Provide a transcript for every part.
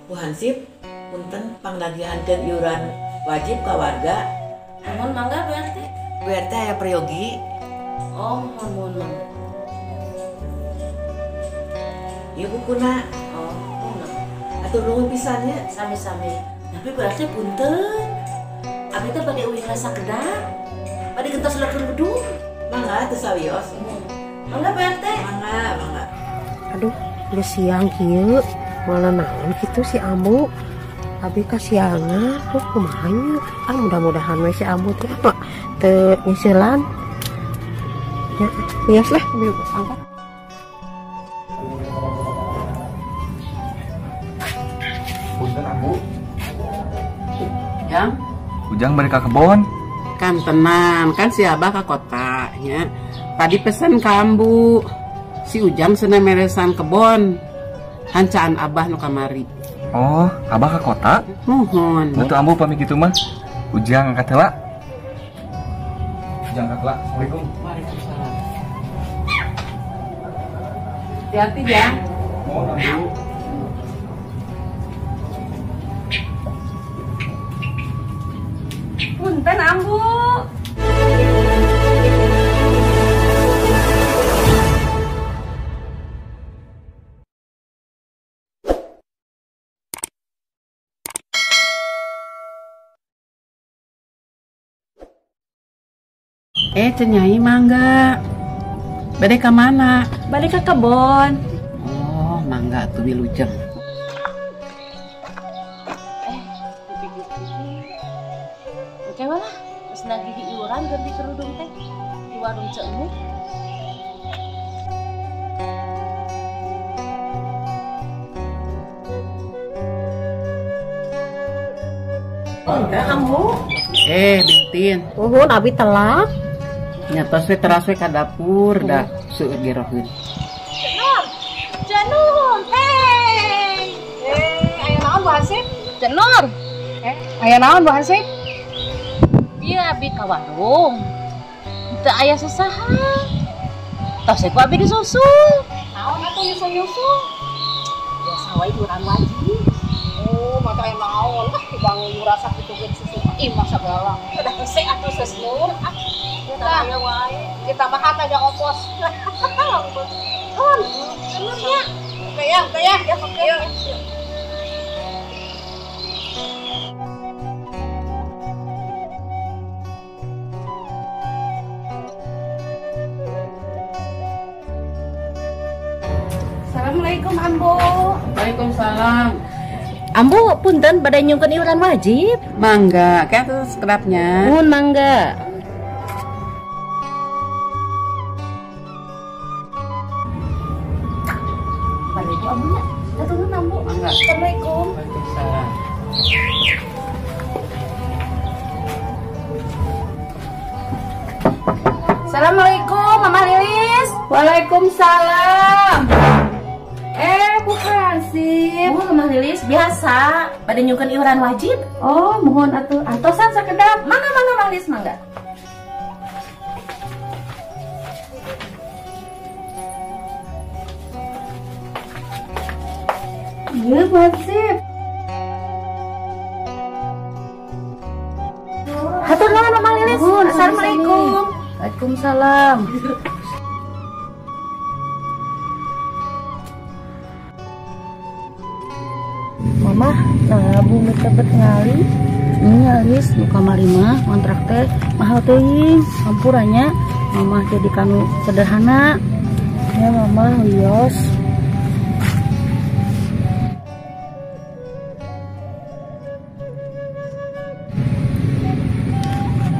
Bu Hansip, punten pangnagihankeun iuran wajib ka warga. Mohon mangga Bu RT. Bu RT aya peryogi. Oh, mohon mohon mangga. Ieu bukuna. Oh, mohon. Atur nuhun pisan nya. Sami-sami. Tapi Bu RT punten. Abi teh bade uih rasa sakedap. Bade gentos leukeur gedung. Mangga teu sawios. Mangga Bu RT. Mangga, mangga. Aduh, geus siang kieu. Malah naon kitu si Ambu. Abi kasiangan, tuh kumaha nya. Ah, mudah-mudahan we si Ambu teh apa teu nyeuselan. Ya, bias lah abi angkat. Punten Ambu. Jang, Ujang balik ka kebon. Kan tenang, kan si Abah ka kota nya. Tadi pesen ka Ambu. Si Ujang cenah meresan kebon. Hancaan Abah nu kamari. Oh, Abah ka kota? Muhun. Betul Ambu pamit kitu mah. Ujang angkat heula. Ujang angkat heula. Assalamualaikum. Waalaikumsalam. Hati-hati, Jang. Mohon Ambu. Punten Ambu. Cenyai mangga. Bade ka mana? Bade ka kebon. Oh, mangga tuh wilujeng. Oke lah, terus nagih iuran ganti kerudung teh di warung Ceu Emuh. Enggak, Ambu. Bintin. Nuhun abi telat. Nyatos we teras we ka dapur da seueur geroheun. Cenur. Cenur. Hey. Aya naon Bu Hansip? Cenur. Aya naon Bu Hansip? Ieu abi ka warung. Teu aya sasaha. Tos ku abi disusul. Naon atuh nyusul-nyusul? Biasa wae iuran wajib. Oh, mata aya naon lah dibangun rasa kitu ge susul imah sagala. Udah hese atuh sesnur. Ah, kita wae. Kita makan aja opos. Nuhun. Cenur nya. Oke ya, oke ya. Ya, oke. Yuk. Assalamualaikum Ambu. Waalaikumsalam. Ambu punten bade nyungkeun iuran wajib. Mangga, kayak tuh sekedapnya. Nuhun mangga. Balik ku Ambunya. Nuhun Ambu. Mangga. Assalamualaikum. Waalaikumsalam. Assalamualaikum Mama Lilis. Waalaikumsalam. Bu Hansip. Bu Mama Lilis biasa pada nyungkeun iuran wajib. Oh, mohon atuh antosan sakedap. Mangga mangga Mama Lilis mangga. Iya, Bu Hansip. Hatur nuhun Mama Lilis. Assalamualaikum. Waalaikumsalam. Mama, nah bumi tebet ngali. Ini alis nu kamari mah kontrak teh mahal teuing. Hampurannya mama jadi kanu sederhana. Ya mama wios.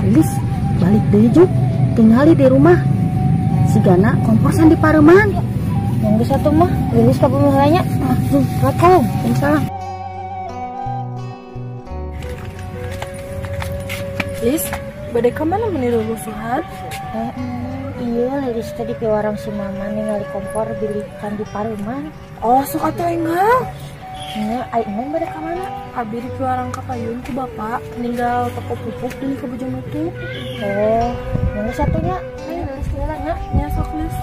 Lilis balik deui juk. Tinggali di rumah. Sigana komporsan di pareman. Yang geus atuh mah Lilis ka bumi heula nya. Assalamualaikum. Waalaikumsalam. Lis, bade ka mana meni rusuhan? Iya, Lilis tadi ke warung si mama ningali kompor bilikan di pareman. Oh, sok atuh enggal. Nya, ai neng bade ka mana? Abi di piwarang ka payun ku bapak, ninggal toko pupuk deui ka Bojong Nutup. Oh, yang satunya, ayo Lilis heula nya. Nya sok Lis.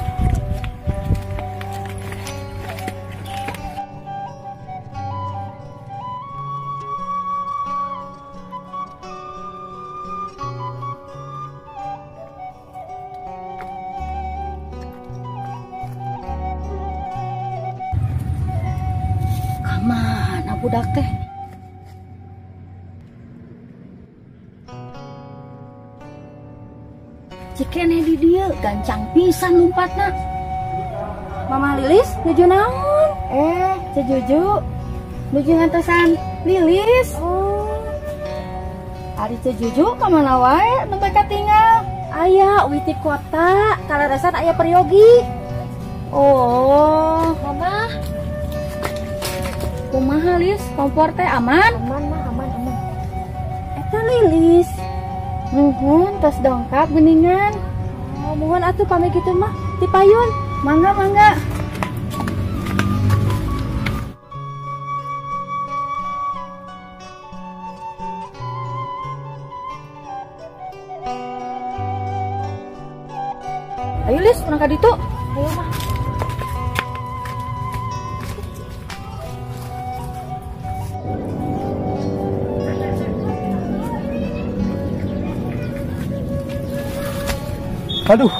Budak teh. Cikeneh di dieu gancang pisan lompatna. Mama Lilis nuju naon? Ceu Juju nuju ngantosan Lilis. Oh. Ari Ceu Juju ka mana wae nembe katinggal? Aya uih ti kota, kaleresan aya peryogi. Oh, Mama. Kumaha Lis, kompor teh aman? Aman mah, aman, aman. Eta Lilis. Nuhun, tos dongkap geuningan. Oh, muhun atuh pamit kitu mah, ti payun. Mangga, mangga. Ayo Lis, urang ka ditu. Ayo mah. Aduh,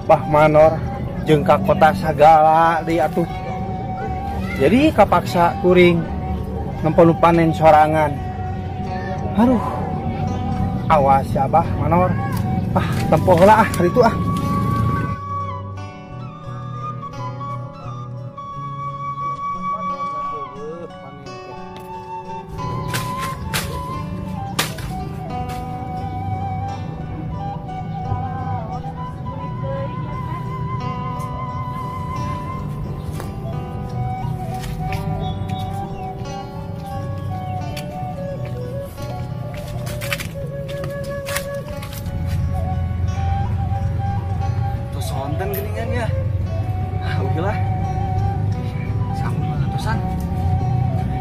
Bah Manor jeung ka kota sagala deui atuh. Jadi kapaksa kuring nempo nu panen sorangan. Aduh, awas ya Bah Manor. Ah, tempo heula ah kitu ah. Sonten geningan ya. Ah, oke lah. Sama ratusan.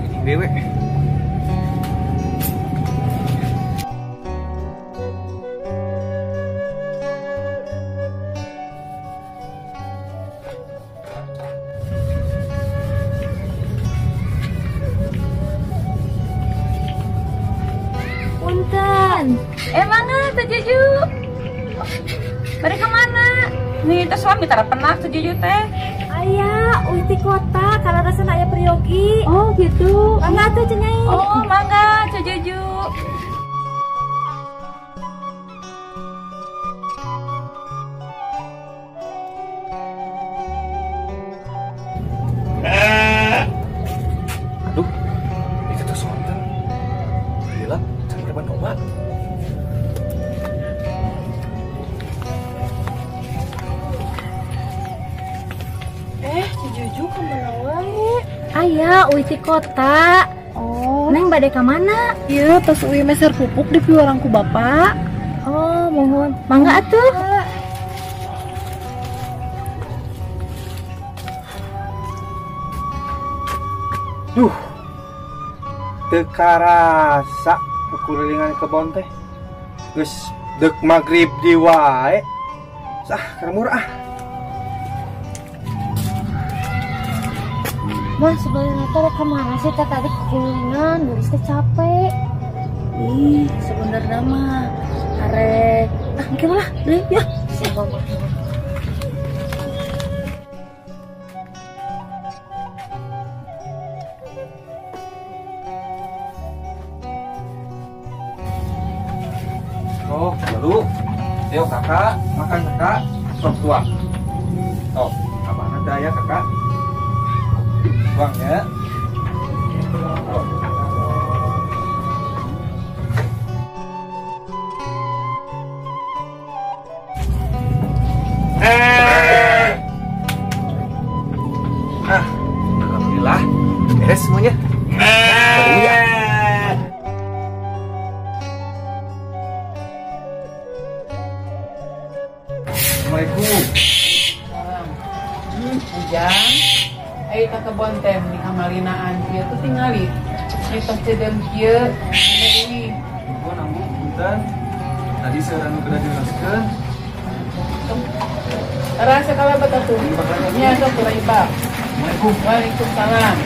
Ini dewe. Punten. Emangnya Teh Juju? Bari kemana? Nih, teh suami tara pernah Teh Juju teh. Aya, uih ti kota, kaleresan aya peryogi. Oh, gitu. Mangga atuh Ceu Nyai. Oh, mangga Teh Juju. Aduh, itu tuh sonten. Gila, can korban obat. Ceu Juju ka mana wae? Aya, uih ti kota. Oh. Neng bade ka mana? Ieu tos uih meser pupuk di piwarang ku bapak. Oh, mohon. Mangga atuh. Duh. Teu karasa kukulilingan kebon teh. Geus deuk magrib di wae. Sah, karemur ah. Mah, sebenarnya teh rek kemana sih teh tadi kekulingan, geus teh capek. Ih, sebenarnya mah arek ah engke lah, deui ya. Siapa mah? Oh, baru. Ayo kakak, makan kakak. Sok tuang. Oh, abang ada ya kakak. Tuang ya. Oh. Ah, alhamdulillah beres semuanya. Ya. Assalamualaikum. Ujang, ayo ka kebon teh di kamalinaan kieu tuh tingali. Tos cedem kieu, ini. Nuhun ambu punten. Tadi seueur anu kedah dijelaskeun. Rasa kalebet atuh. Nya sok kurang ibak. Assalamualaikum. Waalaikumsalam.